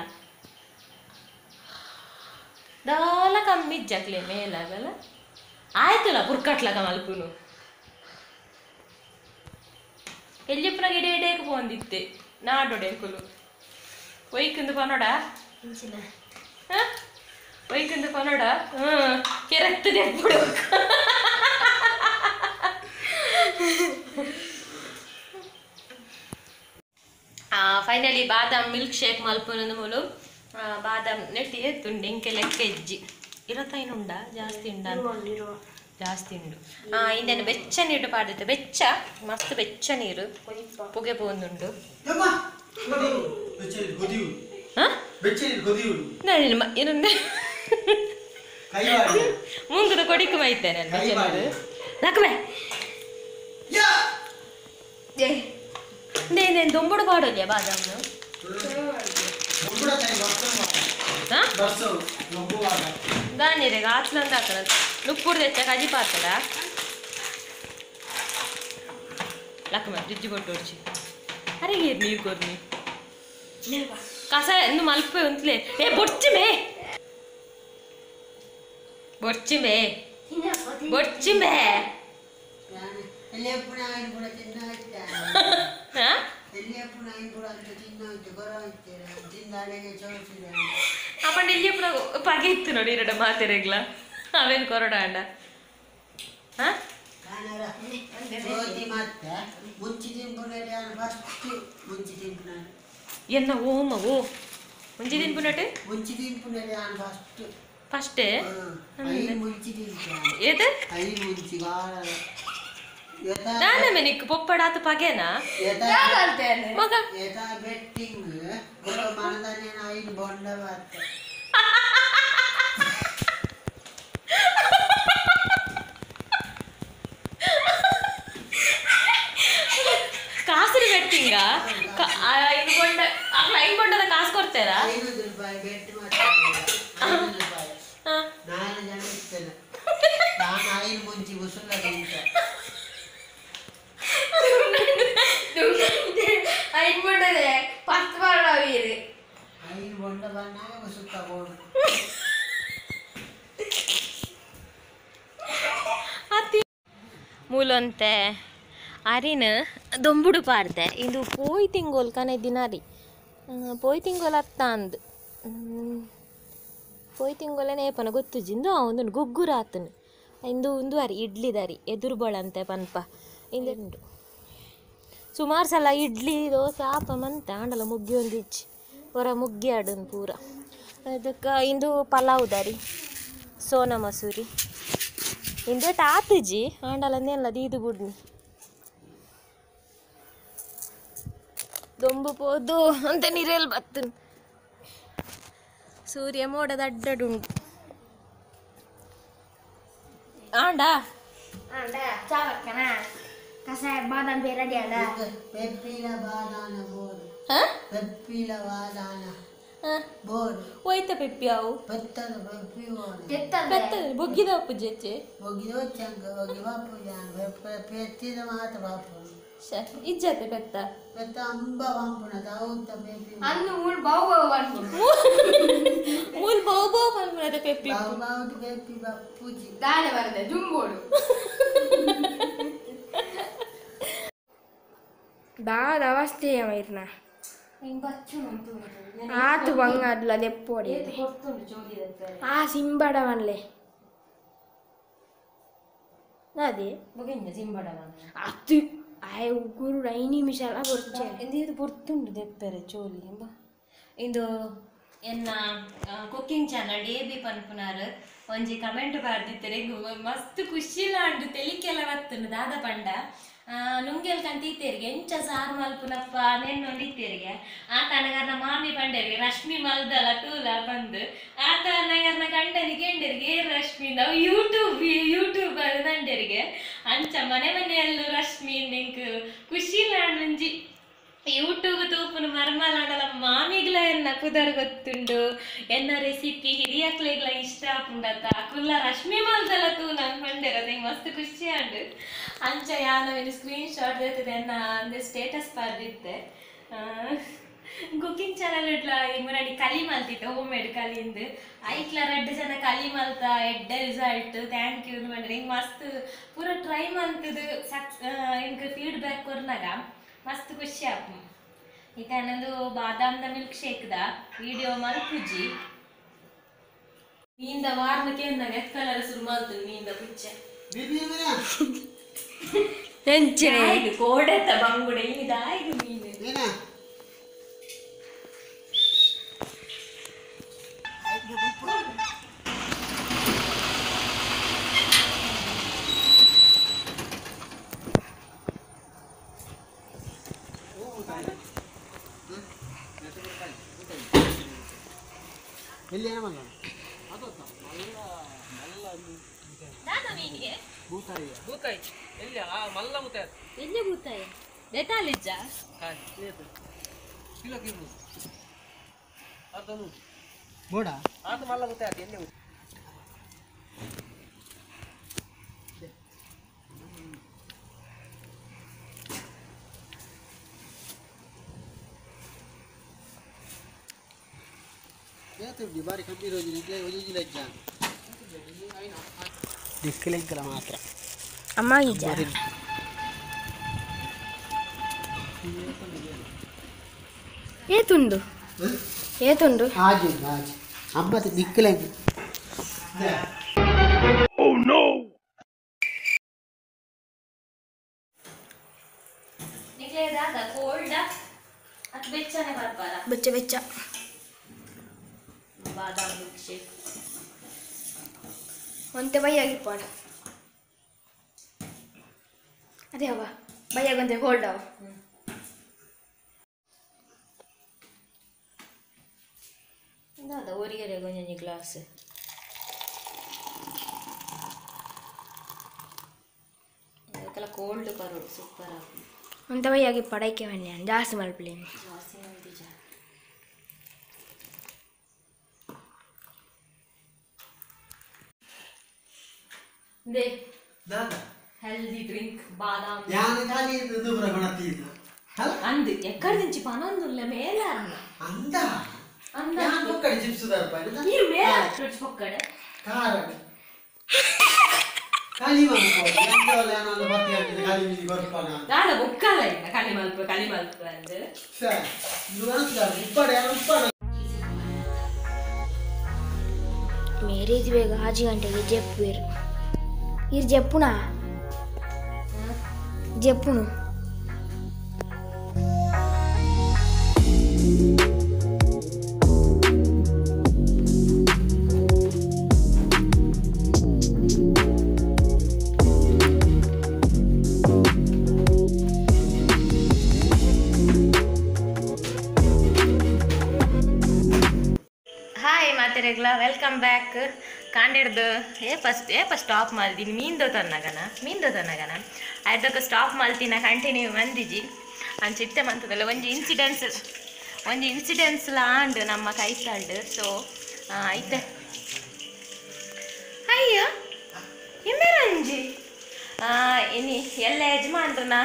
Speaker 2: ದಾಲ ಕಮ್ಮಿ ಇಜ್ಜಕ್ಲೆ ಮೇಲ ಆಗಲ್ಲ ಆಯ್ತಲ್ಲ ಪುರ್ಕಟ್ಲಕ ಮಲ್ಪುನು ಎಲ್ಲಿಪ್ಪನ ಗಿಡ ಇಡೇಕ ಪೋಂದಿತ್ತೆ ನಾಡೊಡೆಂಕುಲು ಒಯ್ಕಂದು ಪನೋಡ ಒಯ್ಕಂದು ಪನೋಡ ಹ್ಞೂ ಕೆರತ್ತದೆ ಬಿಡು ಫೈನಲಿ ಬಾದಾಮ್ ಮಿಲ್ಕ್ ಶೇಕ್ ಮಲ್ಪುನಂದು ಮೂಲು ಬಾದಾಮ್ ನೆಟ್ಟಿ ಎತ್ತುಂಡು ಇಂಕೆ ಲೆಕ್ಕ ಇಜ್ಜಿ ಇರತ್ತೈನು ಉಂಡ ಜಾಸ್ತಿ ಉಂಡ ಜಾಸ್ತಿ ಉಂಡು ಇಂದೆನ ಬೆಚ್ಚ ನೀರು ಪಾಡಿತ್ತು ಬೆಚ್ಚ ಮಸ್ತ್ ಬೆಚ್ಚ ನೀರು ಪುಗೆ ಪೋಂದುಂಡು ಮುಂಗುದ ಕೊಡಿಕು ಮೈತೇನೆ ಲಕ್ಮೆ ನೇನು ದೊಂಬುಡು ಪಾಡೋದ್ಯಾ ಬಾದಾಮು ದಾನಿರೆ ಆತ್ಲಂದ ಹಾಕಣ ನುಪ್ಪುಡು తెచ్చ ಕಜಿ ಪಾತಡ ಲಕ್ಮ ರುಜ್ಜಿ ಕೊಟ್ಟು ಹೊಡ್ಚಿ ಅರೆ ನೀರು ನೀರು ಕೊರ್ನಿ ಕಸ ಎಂದು ಮಲ್ಪೆ ಉಂತ್ಲೆ ಏ ಬೊಡ್ಚಿ ಮೇ ಬೊಡ್ಚಿ ಮೇ ಬೊಡ್ಚಿ ಮೇ ಅಪ್ಪಂಡ ಇಲ್ಲಿ ಪಗೆ ಇತ್ತು ನೋಡಿ ಎರಡು ಮಾತೆರೆಗ್ಲ ಅವೇನು ಕೊರಡ ಅಂಡ ಎನ್ನ ಓಮ ಓ ಮುಂಚಿ ತಿನ್ಪುನಟೆ ಫಸ್ಟ್ ಏದ ನಾನಮೆ ನಿಕ್ಕು ಪೊಪ್ಪಡಾತ ಪಗೆನಾ ಮಗ ಅತಿ ಮೂಲಂತೆ ಅರಿನ ದೊಂಬುಡು ಪಾಡ್ದೆ ಇಂದು ಪೋಯ್ ತಿಂಗೋಲ್ ಕನೆ ದಿನಾರಿ ಪೋಯ್ ತಿಂಗೋಲ್ ಅತ್ತ ಅಂದು ಪೋಯ್ ತಿಂಗೋಲನೆ ಏಪನ ಗೊತ್ತುಜ್ಜಿ ಇಂದು ಒಂದು ಗುಗ್ಗುರ ಆತನು ಇಂದು ಒಂದು ಅರಿ ಇಡ್ಲಿದಾರಿ ಎದುರು ಬಳಂತೆ ಪನ್ಪ ಇಂದು ಸುಮಾರು ಸಲ ಇಡ್ಲಿ ದೋಸೆ ಆಪ ಮಂತೆ ಆಂಡಲ ಮುಗ್ಗಿ ಒಂದು ಇಚ್ಚಿ ಹೊರ ಮುಗ್ಗಿ ಆಡನ್ ಪೂರ ಅದಕ್ಕೆ ಇಂದು ಪಲಾವ್ ದಾರಿ ಸೋನಾ ಮಸೂರಿ ಇಂದು ಆತುಜಿ ಆಂಡಲನ್ನೆಲ್ಲ ದೀದು ಬುಡ್ನಿ ದೊಂಬು ಪೋದು ಅಂತ ನೀರೆಲ್ ಬತ್ತನ್ ಸೂರ್ಯ ಮೋಡದ ಅಡ್ಡಡುಂಟು ಆಂಡ
Speaker 1: ಆಂಡ ಚಾವಕ್ಕನ ಕಸಾಯ ಬಾದಾಮ್ ಬೇರೆ ರೆಡಿ ಆಂಡ
Speaker 3: ಪೆಪ್ಪಿಲ ಬಾದಾನ ಬೋಡು ಪೆಪ್ಪಿಲ ಬಾದಾನ ಬೋಡು
Speaker 2: ಹೋಯ್ತ ಪೆಪ್ಪಿ ಅವು
Speaker 3: ಪೆತ್ತದ ಪೆಪ್ಪಿ ಬೋಡು
Speaker 2: ಪೆತ್ತದ ಬೊಗ್ಗಿದ ಪೂಜೆಚ್ಚೆ
Speaker 3: ಬೊಗ್ಗಿದ ಚಂಗ ಬೊಗ್ಗಿ ಬಾಪು ಜಾನ್ ಪೆತ್ತಿದ ಮಾತ ಬಾಪು
Speaker 2: ಇಜ್ಜತೆ ಪೆತ್ತ
Speaker 3: ಪೆತ್ತ ಅಂಬ ಬಾಂಪುನ ತಾವುತ್ತ ಪೆಪ್ಪಿ
Speaker 1: ಅನ್ನು ಮೂಲ್ ಬಾವು ಬಾವು ಅನ್ಪುನ
Speaker 2: ಮೂಲ್ ಬಾವು ಬಾವು ಅನ್ಪುನದ ಪೆಪ್ಪಿ
Speaker 3: ಬಾವು ಬಾವು ಪೆಪ್ಪಿ ಬಾಪುಜಿ
Speaker 1: ದಾನೆ ಬರದೆ ಜುಂಬೋಡು
Speaker 4: ದಾದ ಅವಸ್ಥೆಯ ಮೈರ್ನ ಆತು ಬಂಗಾಡ್ಲ ದೆಪ್ಪೋಡಿ ಆ ಸಿಂಬಡವನ್ಲೆ ಅದೇ ಅತ್ತು ಆಯ್ ಗುರು ಐದು ನಿಮಿಷ ಎಲ್ಲ ಬೊರ್ಚೆ
Speaker 2: ಇದು ಬೊರ್ತುಂಡು ದೆಪ್ಪೆರೆ ಚೋಲಿ ಎಂಬ ಇಂದು ಎನ್ನ ಕುಕ್ಕಿಂಗ್ ಚಾನಲ್ ಡಿ ಬಿ ಪನ್ಪುನಾರ್ ಒಂಜಿ ಕಮೆಂಟ್ ಬಾರ್ದಿತ್ತಾರೆ ಮಸ್ತ್ ಖುಷಿಲ ಅಂಡು ತೆಲಿಕೆಲ್ಲ ಬತ್ತುಂಡು ದಾದ ಪಂಡ ನುಂಗೆಲ್ ಕಂತೀತೇರಿಗೆ ಎಂಚ ಸಾರು ಮಲ್ಪುನಪ್ಪ ನೆನ್ನೊಂದಿತ್ತೇರಿಗೆ ಆತ ನಗರ್ನ ಮಾಮಿ ಪಂಡೇರಿಗೆ ರಶ್ಮಿ ಮಲ್ದಲ ತೂಲ ಬಂದು ಆತ ನಗರ್ನ ಗಂಡನಿಗೆ ಎಂಡರಿಗೆ ರಶ್ಮಿ ನಾವು ಯೂಟ್ಯೂಬ್ ಯೂಟ್ಯೂಬ್ ನಂಡೇರಿಗೆ ಅಂಚ ಮನೆ ಮನೆಯಲ್ಲೂ ರಶ್ಮಿ ನಿಂಕ್ ಖುಷಿಲ ಒಂಜಿ ಯೂಟ್ಯೂಬ್ ತೂಪುನು ಮರ್ಮಲಾಡಲ ಮಾಮಿಗ್ಲ ಎನ್ನ ಪುದರ್ ಗೊತ್ತುಂಡು ಎನ್ನ ರೆಸಿಪಿ ಹಿರಿಯಕ್ಲೆಗ್ಲ ಇಷ್ಟ ಆಪುಂಡತ್ತ ಅಕುಲ್ಲ ರಶ್ಮಿ ಮಲ್ದಲ ತೂ ನಾನು ಪಂಡೇರ ನಿಂಗೆ ಮಸ್ತ್ ಖುಷಿ ಆಂಡು ಅಂಚ ಯಾನವೇನು ಸ್ಕ್ರೀನ್ ಶಾಟ್ ಇರ್ತದೆ ಎನ್ನ ಅಂದ್ರೆ ಸ್ಟೇಟಸ್ ಪಾರ್ದಿತ್ತೆ ಕುಕ್ಕಿಂಗ್ ಚಾನಲ್ ಇಡ್ಲ ಮುರಾಡಿ ಕಲಿ ಮಲ್ತಿತ್ತೆ ಹೋಮ್ ಮೇಡ್ ಕಲಿಂದು ಐಕ್ಲ ರಡ್ಡು ಜನ ಕಲಿ ಮಲ್ತ ಎಡ್ಡೆ ರಿಸಲ್ಟ್ thank you ಮಂಡ್ರೆ ಹಿಂಗೆ ಮಸ್ತ್ ಪೂರ ಟ್ರೈ ಮಲ್ತದು ಸಕ್ಸ್ ಇಂಕ್ ಫೀಡ್ಬ್ಯಾಕ್ ಕೊರ್ನಾಗ ಮಸ್ತ್ ಖುಷಿ ಆಪು ಈಗ ನಂದು ಬಾದಾಮ್ದ ಮಿಲ್ಕ್ ಶೇಕ್ದ ವಿಡಿಯೋ ಮಲ್ಪುಜಿ ಮೀನ್ದ ವಾರ್ನಕ್ಕೆ ಅಂದಾಗ ಎಕ್ಕಲರ ಶುರು ಮಾಡ್ತೀನಿ ಮೀನ್ದ ಪುಚ್ಚೆ ಕೋಡೆತ್ತ ಬಂಗುಡೆ ಇದಾಯ್ತು ಮೀನು
Speaker 3: ಮಾತ್ರ
Speaker 4: ಅಮ್ಮ ಏತುಂಡು ಏತುಂಡು
Speaker 3: ಆಜು ಆಜು ಅಮ್ಮ ದಿಕ್ಕಲೆಂಗ್.
Speaker 5: Oh no!
Speaker 2: Cold ಅದು ಬೆಚ್ಚನೆ ಬರ್ಬಾರ
Speaker 4: ಬೆಚ್ಚ ಬೆಚ್ಚ
Speaker 2: ಬಾದಾಮ್ ಮಿಲ್ಕ್ ಶೇಕ್
Speaker 4: ಒಂತೆ ಬೈಯಾಗಿಪ್ಪಾಡ ಅದೇ ಅವ ಬೈಯಾಗೊಂತೆ ಕೋಲ್ಡ್ ಅವ.
Speaker 2: ದಾದ ಒರಿಯರೆ ಗೊಂಜಿ ಗ್ಲಾಸ್ ಅದಕ್ಕೆಲ್ಲ ಕೋಲ್ಡ್ ಬರೋದು ಸೂಪರ್ ಆಗಿ
Speaker 4: ಒಂತೆ ಬೈಯಾಗಿಪ್ಪಾಡ ಐಕೆ ಬನ್ನಿ ಜಾಸ್ತಿ ಮಲ್ಪಲೇನು
Speaker 2: ಜಾಸ್ತಿ ಮಲ್ದಿಜ. They healthy drink ಬಾದಾಮ್
Speaker 3: ಯಾನ ಖಾಲಿ ಇದು ಪ್ರಗುಣತಿ
Speaker 2: ಅಂದು ಎಕ್ಕಡ నుంచి ಪನೊಂದುಲ್ಲ ಮೇಲ
Speaker 3: ಅಂದ ಯಾನ್ ಪೊಕ್ಕಡೆ ಚಿಪ್ಸ್ ದರ್ಪ
Speaker 2: ನೀರು ಮೇಲ ಪೊಕ್ಕಡೆ
Speaker 3: ಖಾರ ಕಲಿ ಮಲ್ಪ ಎಂತವಲ್ಲ ಯಾನಲ್ಲ ಬತ್ತಿ ಗಂಟೆ ಕಲಿ ಮಿಲಿ ಬರ್ಪನ
Speaker 2: ದಾದ ಬೊಕ್ಕಲ್ಲ ಇಲ್ಲ ಕಲಿ ಮಲ್ಪ ಕಲಿ ಮಲ್ಪ ಅಂದ್ರೆ
Speaker 3: ಸರ್ ಇದು ಅನ್ಸ್ತಾರೆ ಉಪ್ಪಾಡ ಯಾರು ಉಪ್ಪಾಡ
Speaker 1: ಮೇರೀತಿ ಬೇಗ ಆಜಿ ಗಂಟೆಗೆ ಜೆಪ್ಪುವೆರು ಇರು ಜೆಪ್ಪುನಾ ಜೆಪ್ಪುನು
Speaker 2: ಹಾಯ್ ಮಾತೆರೆಗ್ಲ welcome back ಕಾಂಡಿಡ್ದು ಏಪ ಸ್ಟಾಪ್ ಮಲ್ದಿನಿ ಮೀನ್ದೋ ತನ್ನಗನ ಮೀನ್ದೋ ತನ್ನಗನ ಆಯ್ತಕ್ಕ ಸ್ಟಾಪ್ ಮಲ್ತಿನ ಕಂಟಿನ್ಯೂ ಮಂದಿಜಿ ಅಂಚ ಇತ್ತೆ ಮಂತದಲ್ಲ ಒಂಜಿ ಇನ್ಸಿಡೆನ್ಸ್ ಲಾಂಡ್ ನಮ್ಮ ಕೈತಾಲ್ಡ್ ಸೊ ಐತೆ ಅಯ್ಯ ಇಮ್ಮೆರಂಜಿ ಇನಿ ಎಲ್ಲ ಯಜಮಾನ್ರನ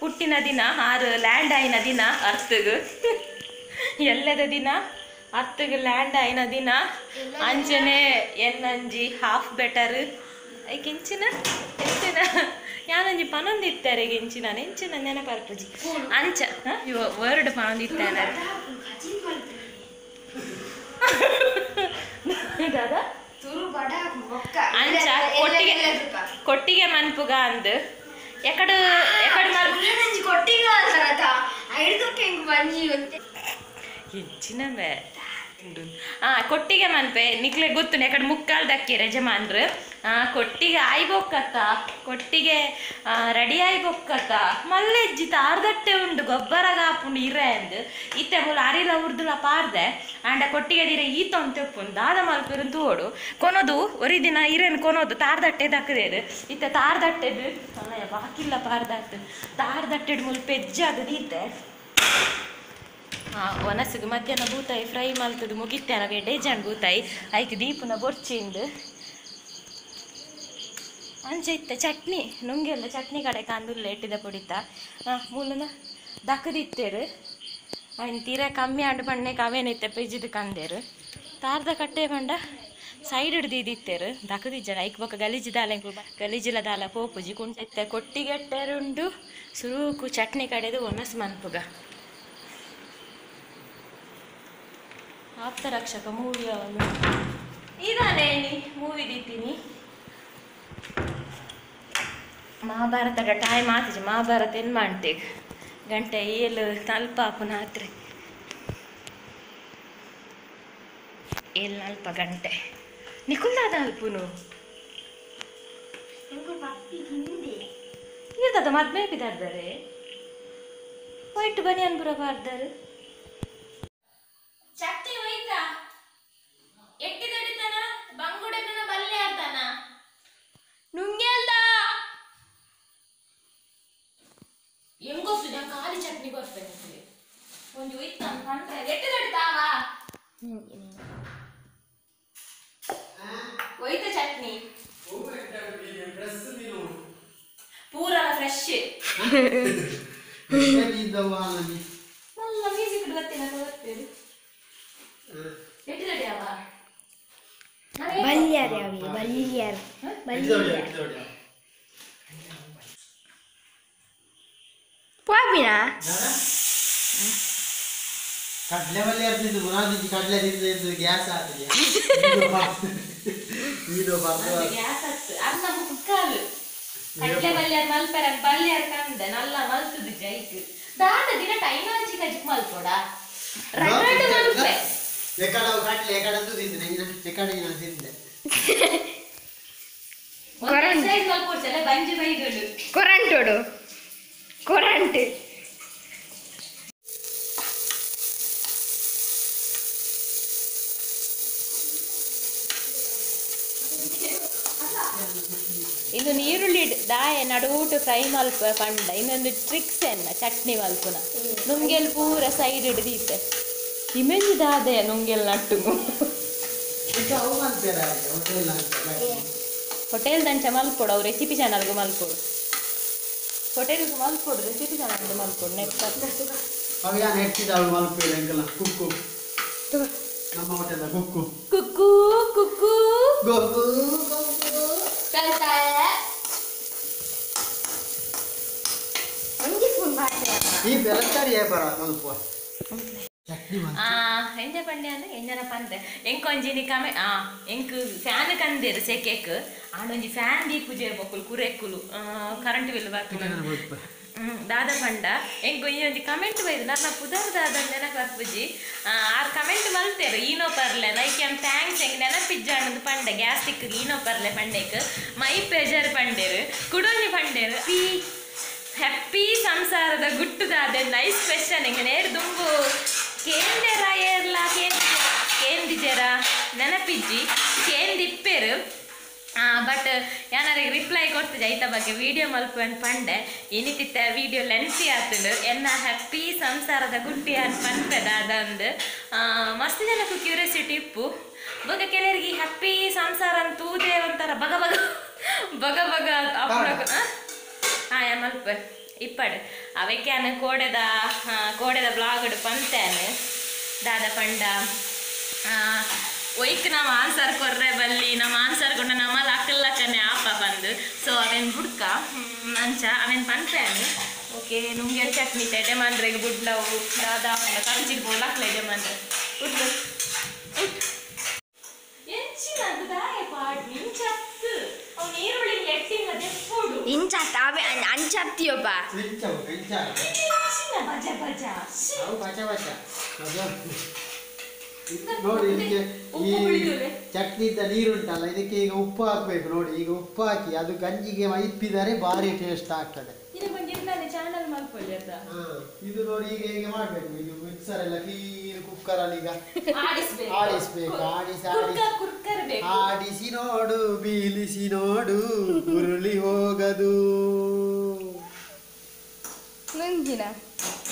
Speaker 2: ಹುಟ್ಟಿನ ದಿನ ಆರು ಲ್ಯಾಂಡ್ ಆಯಿನ ದಿನ ಅರ್ತಗ್ ಎಲ್ಲದ ದಿನ ಅರ್ತಗ್ ಲ್ಯಾಂಡ್ ಆಯಿನ ದಿನ ಅಂಚನೆ ಎನ್ನಂಜಿ ಹಾಫ್ ಬೆಟರ್ ಕಿಂಚಿನ ಎಂಚಿನ ಯಾನಂಜಿ ಪನೊಂದಿತ್ತಾರೆ ಗಿಂಚಿನ ಎಂಚಿನ ನೆನಪರ್ಪುಜಿ ಅಂಚ ಇವ ವರ್ಡ್ ಪನೊಂದಿತ್ತಾನೆ ದಾದಾ ಅಂಚ ಕೊಟ್ಟಿಗೆ ಕೊಟ್ಟಿಗೆ ಮನ್ಪುಗ ಅಂದ್ ಎಕಡು ಎಕಡು ಮಲ್
Speaker 1: ಕೊಟ್ಟಿಗೆ
Speaker 2: ಎಂಚಿನ ಮೇ ಕೊಟ್ಟಿಗೆ ಮನ್ಪೆ ನಿಕ್ಲೆ ಗೊತ್ತು ಎಕಡೆ ಮುಕ್ಕಾಲ್ ದಕ್ಕಿರ ಯಜಮಾನ್ರು ಕೊಟ್ಟಿಗೆ ಆಯ್ಬೊಕ್ಕತ್ತ ಕೊಟ್ಟಿಗೆ ರೆಡಿ ಆಯ್ಬೊಕ್ಕತ್ತ ಮಲ್ಲೆಜ್ಜಿ ತಾರ್ದಟ್ಟೆ ಉಂಡು ಗೊಬ್ಬರ ಕಾಪುಂಡು ಇರೆ ಅಂದ್ ಇತ್ತೆ ಮೂಲ ಅರಿಲ ಉರ್ದುಲ ಪಾರ್ದೆ ಆಂಡ ಕೊಟ್ಟಿಗೆ ದಿರ ಈತ ಉಂಟು ದಾದ ಮಲ್ಪೆರು ತೋಡು ಕೊನೋದು ಒರಿ ದಿನ ಇರೇನು ಕೊನೋದು ತಾರ್ದಟ್ಟೆ ದಕ್ಕದೇರು ಇತ್ತೆ ತಾರ್ದಟ್ಟೆದು ಅಲ್ಲಯ್ಯ ಬಾಕಿಲ್ಲ ಪಾರ್ದಟ್ಟು ತಾರ್ದಟ್ಟೆಡ್ ಮುಲ್ ಪೆಜ್ಜ ಅದು ದೀತೆ ಒನಸುಗು ಮಧ್ಯಾಹ್ನ ಬೂತಾಯಿ ಫ್ರೈ ಮಲ್ತದು ಮುಗಿತ್ತೆ ನಮಗೆ ಡೇಜಾನ್ ಬೂತಾಯಿ ಐಕ್ ದೀಪುನ ಬೊರ್ಚಿಂದು ಅಂಚೆ ಇತ್ತ ಚಟ್ನಿ ನುಂಗೆಲ್ಲ ಚಟ್ನಿ ಕಡೆ ಕಾಂದುಲ್ಲ ಎಟ್ಟಿದ ಪೊಡಿತ ಮೂಲನ ದಕ್ಕದಿತ್ತೇರು ಆಯ್ನ ತೀರಾ ಕಮ್ಮಿ ಆಂಡು ಪಣ್ಣೆ ಕವೇನಿತ್ತೆ ಪೆಜ್ಜಿದು ಕಂದೇರು ತಾರ್ದ ಕಟ್ಟೆ ಪಂಡ ಸೈಡ್ ಹಿಡ್ದಿದ್ದಿತ್ತೇರು ದಕ್ಕದಿಜ್ಜನ ಐಕ್ ಬೊಕ್ಕ ಗಲೀಜು ದಾಲ ಗಲೀಜಿಲ ದಾಲ ಪೋಪುಜಿ ಕುಂಟೆ ಕೊಟ್ಟಿಗೆಟ್ಟೆರುಂಡು ಸುರುಕು ಚಟ್ನಿ ಕಡೆದು ಒಣಸು ಮನ್ಪುಗ ಆಪ್ತರಕ್ಷಕ ಮೂವಿ ಅವನು ಇದಾನೆ ಮೂವಿ ದೀತೀನಿ ಮಹಾಭಾರತದ ಟೈಮ್ ಆತಿಜಿ ಮಹಾಭಾರತ ಏನು ಮಾಡ್ತೀಗ ಗಂಟೆ ಏಳು ನಲ್ಪ ಆಪುನ ಆತ್ರೆ ಏಳು ನಲ್ಪ ಗಂಟೆ ನಿಕುಲ್ದಾದ ಅಲ್ಪುನು ಇದಾದ ಮದ್ಮೆ ಬಿದಾರ್ದಾರೆ ವೈಟ್ ಬನಿಯನ್ ಬುರ ಬಾರ್ದಾರೆ ಚಟ್ನಿ ಹೋಯ್ತಾ ಎಟ್ಟಿದಡಿತನ ಬಂಗುಡೆನ ಬಲ್ಲೆ ಆರ್ತಾನ ನುಂಗೆಲ್ದ ಹೆಂಗೋಸ್ತು ನಾನು ಖಾಲಿ ಚಟ್ನಿ ಬರ್ತೇನೆ ಒಂದು ಹೋಯ್ತ ಅಂದ್ರೆ ಎಟ್ಟಿದಡಿತಾವ ಹೋಯ್ತ ಚಟ್ನಿ ಪೂರ ಫ್ರೆಶ್ ಮಲ್ಲ ಮ್ಯೂಸಿಕ್ ಗೊತ್ತಿಲ್ಲ ಗೊತ್ತೇನೆ
Speaker 1: ಬಲ್ಯಾರ ಬಲ್ಯಾರ ಬಲ್ಯಾರ ಪೋಪಿನ
Speaker 3: ಕಡ್ಲೆ ಬಲ್ಯಾರ ತಿಂದು ಮುರಾದಿಜಿ ಕಡ್ಲೆ ತಿಂದು ಗ್ಯಾಸ್ ಆತದೆ ಇದು
Speaker 2: ಗ್ಯಾಸ್ ಆತು ಅನ್ನ ಮುಕ್ಕಾಲು ಕಡ್ಲೆ ಬಲ್ಯಾರ ಮಲ್ಪೆರ ಬಲ್ಯಾರ ಕಂದ ನಲ್ಲ ಮಲ್ತುದು ಜೈಕ್ ದಾದ ದಿನ ಟೈಮ್ ಆಚಿ ಕಜಿಕ್ ಮಲ್ಪೋಡ ರಗಡ್ ಮಲ್ಪೆ
Speaker 3: ಎಕಡ ಕಡ್ಲೆ ಎಕಡ ತಿಂದೆ ಎಕಡ ನಾನು ತಿಂದೆ
Speaker 2: ಕರೆಂಟ್ ಮಲ್ಪೋಚಲ್ಲ ಬಂಜಿ ಬೈಗಳು
Speaker 1: ಕೊರಂಟೋಡು ಕೊರಂಟ್
Speaker 2: ಇದು ನೀರುಳ್ಳಿ ದಾಯ ನಡುವುಟು ಫ್ರೈ ಮಲ್ಪ ಪಂಡ ಇನ್ನೊಂದು ಟ್ರಿಕ್ಸ್ ಎನ್ನ ಚಟ್ನಿ ಮಲ್ಪುನ ನುಂಗೆಲ್ ಪೂರ ಸೈಡ್ ಹಿಡಿದೀತೆ ಇಮೆಂಜಿ ದಾದೆ ನುಂಗೆಲ್ ನಟ್ಟು ಹೋಟೆಲ್ ದಂಚ ಮಲ್ಪೊಡು ಅವು ರೆಸಿಪಿ ಚಾನಲ್ಗೆ ಮಲ್ಪೊಡು ಹೋಟೆಲ್ಗೆ ಮಲ್ಪೊಡು ರೆಸಿಪಿ ಚಾನಲ್ಗೆ ಮಲ್ಪೊಡು ನೆಕ್ಸ್ಟ್
Speaker 3: ಅವು ಯಾನ್ ಹೆಚ್ಚಿದ ಮಲ್ಪೇರು ಎಂಕಲ್ಲ ಕುಕ್ಕು ನಮ್ಮ ಹೋಟೆಲ್ ಕುಕ್ಕು
Speaker 2: ಕುಕ್ಕು ಕುಕ್ಕು
Speaker 3: ಗೊಬ್ಬು ಈ ಬೆಳಕಾರಿ ಬರ ಮಲ್ಪ
Speaker 2: ಎಂಜ ಪಂಡ್ಯಾನ ಎಂಜನ ಪಂತೆ ಎಂಕೊಂಜಿನಿ ಕಮೆ ಎಂಕ್ ಫ್ಯಾನ್ ಕಂದೇರು ಸೆಕೆಕ್ ಆಂಡೊಂಜಿ ಫ್ಯಾನ್ ದೀಪು ಬೊಕ್ಕುಲು ಕುರೆಕ್ಕುಲು ಕರೆಂಟ್ ಬಿಲ್ ಬರ್ಪುಂಡು ದಾದ ಪಂಡ ಎಂಕ್ ಒಂಜಿ ಕಮೆಂಟ್ ಬೈದು ನನ್ನ ಪುದರ್ ದಾದ ನೆನಪು ಬರ್ಪುಜಿ ಆರ್ ಕಮೆಂಟ್ ಮಲ್ತೇರು ಈನೋ ಪರ್ಲೆ ಲೈಕ್ ಎಂ thanks ಎಂಕ್ ನೆನಪಿಜ್ಜಾಂಡ್ ಪಂಡೆ ಗ್ಯಾಸ್ಟಿಕ್ ಈನೋ ಪರ್ಲೆ ಪಂಡೆಕ್ ಮೈ ಪ್ರೆಷರ್ ಪಂಡೇರು ಕುಡೊಂಜಿ ಪಂಡೇರು ಪಿ ಹ್ಯಾಪಿ ಸಂಸಾರದ ಗುಟ್ಟುದಾದೆ ನೈಸ್ ಕ್ವೆಶನ್ ಎಂಕ್ ನೇರು ದುಂಬು ಕೇಂದೆರ ಏರ್ಲ ಕೇಂದಿಜೆರ ನೆನಪಿಜ್ಜಿ ಕೇಂದಿಪ್ಪೇರು ಬಟ್ ಯಾನಾರಿಗೆ ರಿಪ್ಲೈ ಕೊಡ್ತಿದ್ದೆ ಐತ ಬಗ್ಗೆ ವಿಡಿಯೋ ಮಲ್ಪು ಅಂತ ಪಂಡೆ ಇನಿತಿತ್ತ ವಿಡಿಯೋ ಲೆನ್ಸಿ ಆತಂಡು ಎನ್ನ ಹ್ಯಾಪಿ ಸಂಸಾರದ ಗುಟ್ಟಿ ಅಂತ ಪನ್ಪೆದ ಅದಂದು ಮಸ್ತ್ ಜನಕ್ಕೂ ಕ್ಯೂರಿಯಾಸಿಟಿ ಇಪ್ಪು ಬೊಕ ಕೆಲವರಿಗೆ ಹ್ಯಾಪಿ ಸಂಸಾರ ಅಂತ ತೂದೆ ಒಂಥರ ಬಗ ಬಗ ಬಗ ಬಗ ಯಾ ಮಲ್ಪ ಇಪ್ಪಡು ಅವಕ್ಕೆ ಅನ್ನ ಕೋಡೆದ ಕೋಡೆದ ಬ್ಲಾಗ್ ಪಂತೇನೆ ದಾದ ಪಂಡ ಒಯ್ಕ್ ನಮ್ಮ ಆನ್ಸರ್ ಕೊರ್ರೆ ಬಲ್ಲಿ ನಮ್ಮ ಆನ್ಸರ್ ಕೊಟ್ಟ ನಮ್ಮಲ್ಲಿ ಅಕ್ಕಲ್ಲಕ್ಕನೆ ಆಪ ಬಂದು ಸೊ ಅವೇನು ಬುಡ್ಕ ಅಂಚ ಅವೇನು ಪಂತೇನೆ ಓಕೆ ನುಂಗೆಲ್ ಚಟ್ನಿ ಎಡೆ ಮಂದ್ರೆಗೆ ಬುಡ್ಲವು ದಾದ ಕಂಚಿಗೆ ಬೋಲಾಕ್ಲ ಎಡೆ ಮಂದ್ರೆ ಉಡ್ಲು ಎಂಚಿನ ಅದು ದಾಯ ಪಾಡ್ ನಿಂಚತ್ತು ಅವು ನೀರುಳ್ಳಿ ಎಟ್ಟಿನ ದೆಪ್ಪುಡು
Speaker 4: ಇಂಚತ್ತ ಅವೇ ಅಂಚತ್ತಿಯಪ್ಪ
Speaker 3: ಇಂಚ ಇಂಚ
Speaker 2: ಎಂಚಿನ ಬಜ ಬಜ
Speaker 3: ಅವು ಬಜ ಬಜ ನೋಡಿ ಇದಕ್ಕೆ ಈ ಚಟ್ನಿದ ನೀರುಂಟಲ್ಲ ಇದಕ್ಕೆ ಈಗ ಉಪ್ಪು ಹಾಕ್ಬೇಕು ನೋಡಿ ಈಗ ಉಪ್ಪು ಹಾಕಿ ಅದು ಗಂಜಿಗೆ ಇಪ್ಪಿದರೆ ಭಾರಿ ಟೇಸ್ಟ್ ಆಗ್ತದೆ. ಇದು ನೋಡಿ ಈಗ ಹೀಗೆ ಮಾಡ್ಬೇಕು. ಇದು ಮಿಕ್ಸರ್ ಎಲ್ಲ ಕ್ಲೀನ್ ಕುಕ್ಕರ್ ಅಲ್ಲಿ ಈಗ ಆಡಿಸ್ಬೇಕು. ಆಡಿಸಿ ಆಡಿಸಿ ಆಡಿಸಿ ನೋಡು, ಬೀಳಿಸಿ ನೋಡು, ಉರುಳಿ ಹೋಗದು.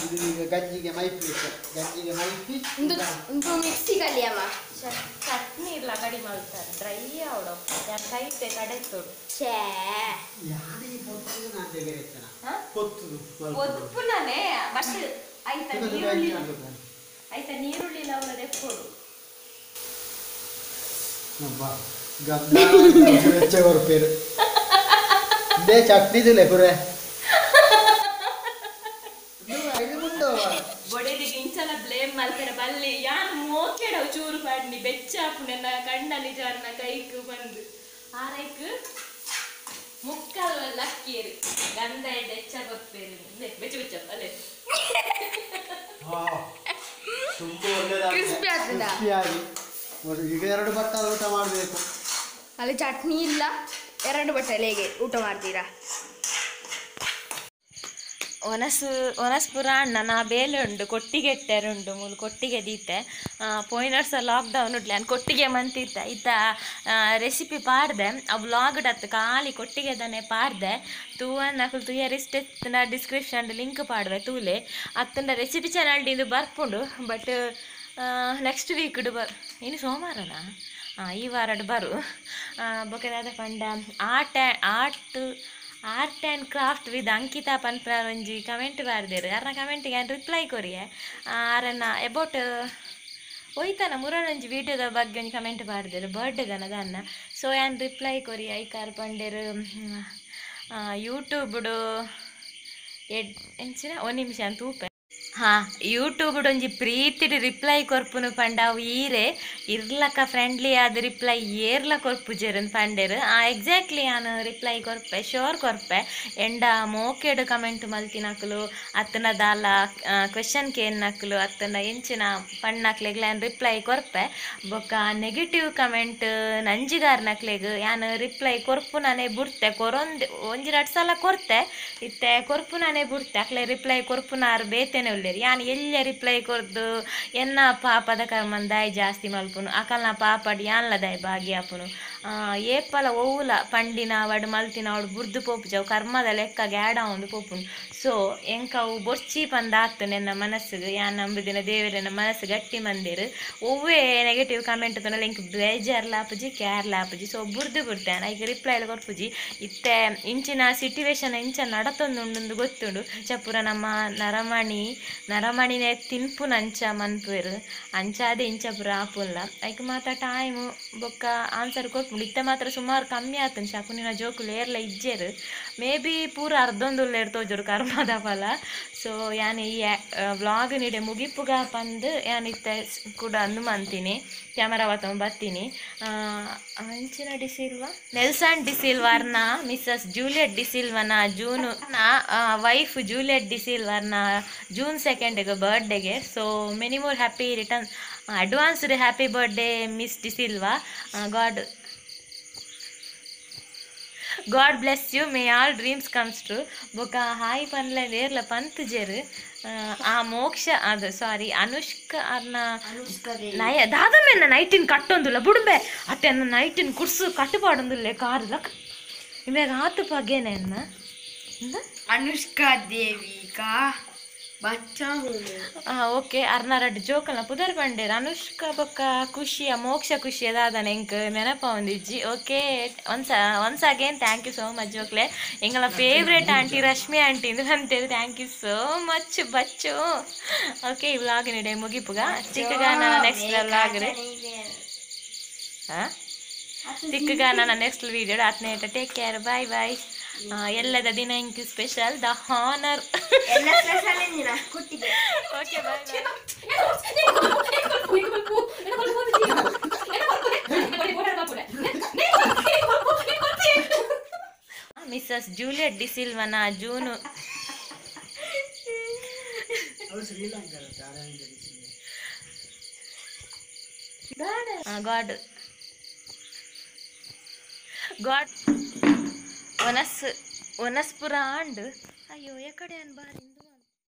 Speaker 3: ಇದು ಈಗ ಗಂಜಿಗೆ ಮೈಪಿ, ಗಂಜಿಗೆ ಮೈಪಿ
Speaker 4: ಮಿಕ್ಸಿ ಕಲಿಯಮ್ಮ.
Speaker 2: ಚಟ್ನಿ ಇಲ್ಲ ಕಡಿಮೆ ಮಾಡ್ತಾರೆ, ಡ್ರೈ ಅವಡು ಕೈತೆ ಕಡೆ ತೊಡು. ಒದುಪುನೇ ಬಟ್ ಆಯ್ತಾ ನೀರುಳ್ಳಿ, ಆಯ್ತಾ ನೀರುಳ್ಳಿ ಅವಳ ಕೊಡು.
Speaker 3: ಚಟ್ನಿದಿಲ್ಲ ಪುರೆ
Speaker 2: ಬೊಡೆದಿಗೆ ಇಂಚಲ ಬ್ಲೇಮ್ ಮಾಡ್ತಾರೆ ಬಲ್ಲಿ ಯಾನ್ ಮೋಕೆಡವು ಚೂರು ಪಾಡ್ನಿ ಬೆಚ್ಚಾಪುನ ಕಂಡ ನಿಜ ಅನ್ನ ಕೈಕ್ ಬಂದು ಆರೈಕ್ ಮುಕ್ಕಲ್ ಲಕ್ಕೇರು ಗಂಧ ಎಡ್ಡೆ ಗೊತ್ತೇರು ಬೆಚ್ಚ ಬೆಚ್ಚ ಅಲ್ಲೇ
Speaker 3: ಈಗ ಎರಡು ಬಟ್ಟಲು ಊಟ ಮಾಡಬೇಕು.
Speaker 4: ಅಲ್ಲಿ ಚಟ್ನಿ ಇಲ್ಲ, ಎರಡು ಬಟ್ಟಲು ಹೇಗೆ ಊಟ ಮಾಡ್ತೀರಾ?
Speaker 2: ಒನಸು ಒನಸ್ಪುರ ಅಣ್ಣ ನಾ ಬೇಲೆ ಉಂಡು ಕೊಟ್ಟಿಗೆ ಎಟ್ಟೆರುಂಡು ಮೂಲು ಕೊಟ್ಟಿಗೆ ದೀತೆ ಪೋಯಿನ ವರ್ಷ ಲಾಕ್ಡೌನ್ ಉಡ್ಲೆ ನಾನು ಕೊಟ್ಟಿಗೆ ಮಂತಿತ್ತ ಇತ್ತ ರೆಸಿಪಿ ಪಾಡ್ದೆ ಆ ಬ್ಲಾಗ್ ಅತ್ತು ಖಾಲಿ ಕೊಟ್ಟಿಗೆ ದನೆ ಪಾಡ್ದೆ ತೂವನ್ ಅಕುಲು ತೂಯರ್ ಇಷ್ಟ ಡಿಸ್ಕ್ರಿಪ್ಷನ್ ಲಿಂಕ್ ಪಾಡುವೆ ತೂಲೆ ಅತ್ತಂಡ ರೆಸಿಪಿ ಚಾನಲ್ ಇದು ಬರ್ಪುಂಡು. ಬಟ್ ನೆಕ್ಸ್ಟ್ ವೀಕ್ ಬರ್ ಇನ್ನು ಸೋಮವಾರನಾ ಈ ವಾರಡು ಬರು ಬೊಕೆದಾದ ಪಂಡ art art art and craft with Ankita ಪನ್ಪುನ ಒಂಜಿ ಕಮೆಂಟ್ ಬಾರ್ದೇರು. ಯಾರನ್ನ ಕಮೆಂಟಿಗೆ ಏನು ರಿಪ್ಲೈ ಕೊರಿಯೆ ಆರನ್ನ ಎಬೌಟ್ ಒಯ್ತಾನ ಮುರಳೊಂಜಿ ವೀಡಿಯೋದ ಬಗ್ಗೆ ಒಂಜಿ ಕಮೆಂಟ್ ಬಾರ್ದೇರು ಬರ್ಡೇದನ ದಾನ್ನ. ಸೊ ಯಾನ್ ರಿಪ್ಲೈ ಕೊರಿ ಐಕಾರ್ ಪಂಡೇರು ಯೂಟ್ಯೂಬ್ಡು ಎಡ್ ಎಂಚಿನ ಒಂದು ನಿಮಿಷ ಅಂತ ತೂಪೆ. ಹಾಂ ಯೂಟ್ಯೂಬ್ ಒಂಜಿ ಪ್ರೀತಿಡ್ ರಿಪ್ಲೈ ಕೊರ್ಪುನು ಪಂಡ ಅವು ಈರೆ ಇರ್ಲಕ್ಕ ಫ್ರೆಂಡ್ಲಿ ಆದ ರಿಪ್ಲೈ ಏರ್ಲ ಕೊರ್ಪುಜೆರ್ ಪಂಡೇರು. ಎಕ್ಸಾಕ್ಟ್ಲಿ ಯಾನು ರಿಪ್ಲೈ ಕೊರ್ಪೆ ಶೋರ್ ಕೊರ್ಪೆ ಎಂಡ ಮೋಕೆಡ್ ಕಮೆಂಟ್ ಮಲ್ತಿನಕುಲು ಅತ್ತನ ದಾಲ ಕ್ವೆಶನ್ ಕೇನ್ನಕುಲು ಅತ್ತನ ಎಂಚಿನ ಪಣ್ಣಕ್ಲೆಗ್ ಯಾನ್ ರಿಪ್ಲೈ ಕೊರ್ಪೆ. ಬೊಕ್ಕ ನೆಗೆಟಿವ್ ಕಮೆಂಟ್ ನಂಜಿಗಾರ್ನಕ್ಲೆಗ್ ಯಾನ್ ರಿಪ್ಲೈ ಕೊರ್ಪುನಾನೆ ಬುಡ್ತೆ ಕೊರೊಂದು ಒಂಜಿ ರಡ್ಡ್ ಸಲ ಕೊರ್ತೆ ಇತ್ತೆ ಕೊರ್ಪುನಾನೆ ಬುಡ್ತೆ ಅಕ್ಲೆ ರಿಪ್ಲೈ ಕೊರ್ಪುನಾರು ಬೇತೆನೆ ಉಲ್ಲೇರು. ಯಾನ್ ಎಲ್ಲ ರಿಪ್ಲೈ ಕೊರ್ದು ಎನ್ನ ಪಾಪದ ಕರ್ಮನ್ ದಾಯಿ ಜಾಸ್ತಿ ಮಲ್ಪುನು ಅಕಲ್ನ ಪಾಪಡ್ ಯಾನ್ಲ ದಾಯಿ ಭಾಗ್ಯ ಆಪುನು ಏಪಲ ಓವುಲ ಪಂಡಿನ ಅವಡು ಮಲ್ತಿನ ಅವಡು ಬುರ್ದು ಪೋಪುಜವು ಕರ್ಮದ ಲೆಕ್ಕ ಗ್ಯಾಡ ಒಂದು ಪೋಪುಂಡು ಸೊ ಎಂಕವು ಬೊರ್ಚಿ ಪಂದಾತು ನೆನ್ನ ಮನಸ್ಸುಗು ಯಾನ್ ನಂಬುದಿನ ದೇವರೆನ ಮನಸ್ಸು ಗಟ್ಟಿ ಮಂದಿರು ಒವ್ವೇ ನೆಗೆಟಿವ್ ಕಮೆಂಟ್ ತೋನಲ್ಲ ಎಂಕ್ ಬೇಜಾರ್ ಲಾಪುಜಿ ಕ್ಯಾರ್ ಲಾಪುಜಿ ಸೊ ಬುರ್ದು ಬುಡ್ತೇನೆ ಐಕ್ ರಿಪ್ಲೈ ಎಲ್ಲ ಕೊರ್ಪುಜಿ ಇತ್ತೆ ಇಂಚಿನ ಸಿಟುವೇಶನ್ ಇಂಚ ನಡತೊಂದುಂಡು ಗೊತ್ತುಂಡು ಇಂಚ ಪೂರ ನಮ್ಮ ನರಮಣಿ ನರಮಣಿನೇ ತಿನ್ಪುನಂಚ ಮನ್ಪುವೆರು ಅಂಚಾದೆ ಇಂಚ ಪೂರ ಆಪುಲ್ಲ ಐಕ್ ಮಾತ ಟೈಮು ಬೊಕ್ಕ ಆನ್ಸರ್ ಕೊರ್ಪುಂಡು ಇತ್ತೆ ಮಾತ್ರ ಸುಮಾರು ಕಮ್ಮಿ ಆತುಂಡು ಶಕುನಿನ ಜೋಕುಲು ಏರ್ಲ ಇಜ್ಜೆರು ಮೇ ಬಿ ಪೂರ ಅರ್ಧೊಂದುಲ್ಲೆರ್ ತೋಜೊಡು ಕರ್ಮದ ಫಲ ಸೊ ಯಾನ್ ಈ ವ್ಲಾಗ್ ನೀಡೆ ಮುಗಿಪುಗ ಪಂದು ಯಾನ್ ಇತ್ತೆ ಕೂಡ ಅಂದು ಮಂತೀನಿ ಕ್ಯಾಮರಾ ಬತ್ತೊಂದು ಬತ್ತೀನಿ ಅಂಚಿನ ಡಿಸಿಲ್ವಾ ನೆಲ್ಸನ್ ಡಿಸಿಲ್ವಾರ್ನ ಮಿಸ್ಸಸ್ ಜೂಲಿಯಟ್ ಡಿಸಿಲ್ವನ ಜೂನು ವೈಫ್ ಜೂಲಿಯಟ್ ಡಿಸಿಲ್ವಾರ್ನ ಜೂನ್ 2ಗೆ ಬರ್ಡೇಗೆ so many more happy return advanced happy birthday miss D'Silva God bless you may all dreams comes true ಬೊಕ ಹಾಯ್ ಪನ್ಲ ನೇರ್ಲ ಪಂತುಜೆರ್ ಆ ಮೋಕ್ಷ ಅದು ಸಾರಿ ಅನುಷ್ಕ ಅರ್ನ ನಯ ದಾದಮೆನ್ನ ನೈಟಿನ್ ಕಟ್ಟೊಂದುಲ್ಲ ಬುಡುಂಬೆ ಅತ್ತೆ ಅನ್ನ ನೈಟಿನ್ ಕುರ್ಸು ಕಟ್ಟುಪಾಡೊಂದುಲ್ಲೆ ಕಾರ್ ಲಕ್ ಇಮ್ಯಾಗ ಆತು ಪಗ್ಗೇನೆ ಅನ್ನ
Speaker 4: ಅನುಷ್ಕಾ ದೇವಿಕಾ ಬಚ್ಚಾ
Speaker 2: ಓಕೆ ಅರ್ನ ರಡ್ಡ್ ಜೋಕಲ್ನ ಪುದರ್ ಪಂಡೇರ್ ಅನುಷ್ಕಾ ಬೊಕ್ಕ ಖುಷಿಯ ಮೋಕ್ಷ ಖುಷಿಯ ದಾದನ ಎಂಕ್ ನೆನಪ ಒಂದಿಜ್ಜಿ okay once again thank you so much ಜೋಕ್ಲೆ ಎಂಗಳ ಫೇವ್ರೇಟ್ ಆಂಟಿ ರಶ್ಮಿ ಆಂಟಿ ಇಂದು ಅಂತೇಳಿ thank you so much ಬಚ್ಚು okay ಈ ವ್ಲಾಗ್ ನೀಡೆ ಮುಗಿಪುಗ ಚಿಕ್ಕಗ ನನ್ನ ನೆಕ್ಸ್ಟ್ ವ್ಲಾಗ್ ಹಾಂ ಸಿಕ್ಕಗ ನನ್ನ ನೆಕ್ಸ್ಟ್ ವೀಡಿಯೋ ಆತ್ನೇಟ ಟೇಕ್ ಕೇರ್ ಬಾಯ್ ಬಾಯ್ ಎಲ್ಲದ ದಿನ ಇಂಕ್ ಸ್ಪೆಷಲ್ the honour
Speaker 1: ಎಲ್ಲ ಸ್ಪೆಷಲ್ ಇಂದಿನ ಕೊಟ್ಟಿಗೆ
Speaker 2: okay bye bye Mrs Juliet ಡಿಸಿಲ್ವನ June god god ಒನಸ್ ಒನಸ್ಪುರ ಆಂಡ್ ಅಯ್ಯೋ ಎಕಡೆ ಅನ್ ಬಾರಿ.